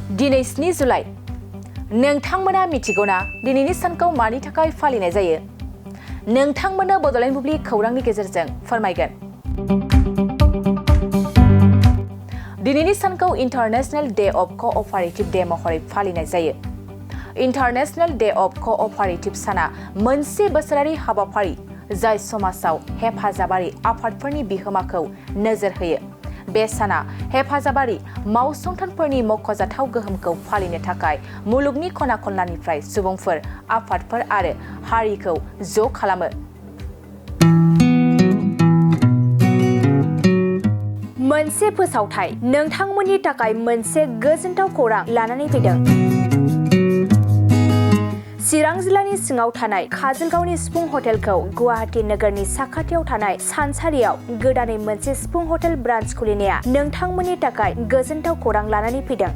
दिनै 7 जुलाइ नोंथांमोना मिथिगौना दिनैनि सानखौ मानि थाखाय फालिनाय जायो? नोंथांमोननो बड'लेण्ड बुब्लि खौरांनि गेजेरजों फोरमायगोन। दिनैनि सानखौ international day of cooperative day महरै फालिनाय जायो। इंटरनेशनल डे ऑफ कोऑपरेटिव साना मोनसे बोसोरारि हाबाफारि जाय समाजाव हेफाजाबारि आफादफोरनि बिहोमाखौ नोजोर होयो। बे साना हेफाजाबारि मावसंथानफोरनि मख'जाथाव गोहोमखौ फालिनो थाखाय मुलुगनि खना खनलानिफ्राय सुबुंफोर, आफादफोर आरो हारिखौ ज' खालामो। मोनसे फोसावथाय नोंथांमोननि थाखाय मोनसे गोजोनथाव खौरां लानानै फैदों। चिरां जिल्लानि सिङाव थानाय काजलगावनि सिफुं हटेलखौ गुवाहाटी नोगोरनि साखाथियाव थानाय सानसारियाव गोदानै मोनसे सिफुं हटेल ब्रान्च खुलिनाया नोंथांमोननि थाखाय गोजोनथाव खौरां लानानै फैदों।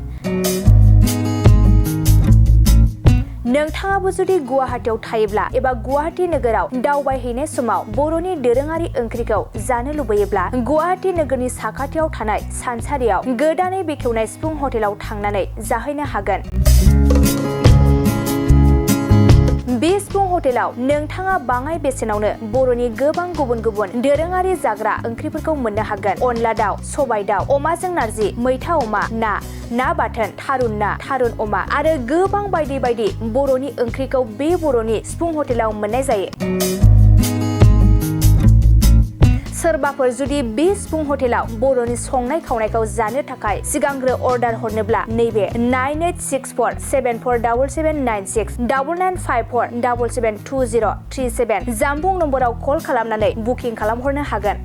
नोंथाङाबो जुदि गुवाहाटीयाव थायोब्ला एबा गुवाहाटी नोगोराव दावबायहैनाय समाव बर'नि दोरोङारि ओंख्रिखौ जानो लुबैयोब्ला गुवाहाटी नोगोरनि साखाथियाव थानाय सानसारियाव गोदानै बेखेवनाय सिफुं हटेलाव थांनानै जाहैनो हागोन। बे सिफुं हटेलाव नोंथाङा बाङाय बेसेनावनो बर'नि गोबां गुबुन गुबुन दोरोङारि जाग्रा ओंख्रिफोरखौ मोननो हागोन। अनला दाउ, सबाय दाउ, अमाजों नारजि, मैथा अमा, ना बाथोन, थारुन अमा आरो गोबां बायदि बायदि बर'नि ओंख्रिखौ बे बर'नि सिफुं हटेलाव मोननाय जायो। सोरबाफोर जुदि बे सिफुं हटेलाव बर'नि संनाय खावनायखौ जानो थाखाय सिगांग्रो अर्डार हरनोब्ला नैबे 9864747796 9954772037 जामबुं नम्बराव कल खालामनानै बुकिं खालामहरनो हागोन।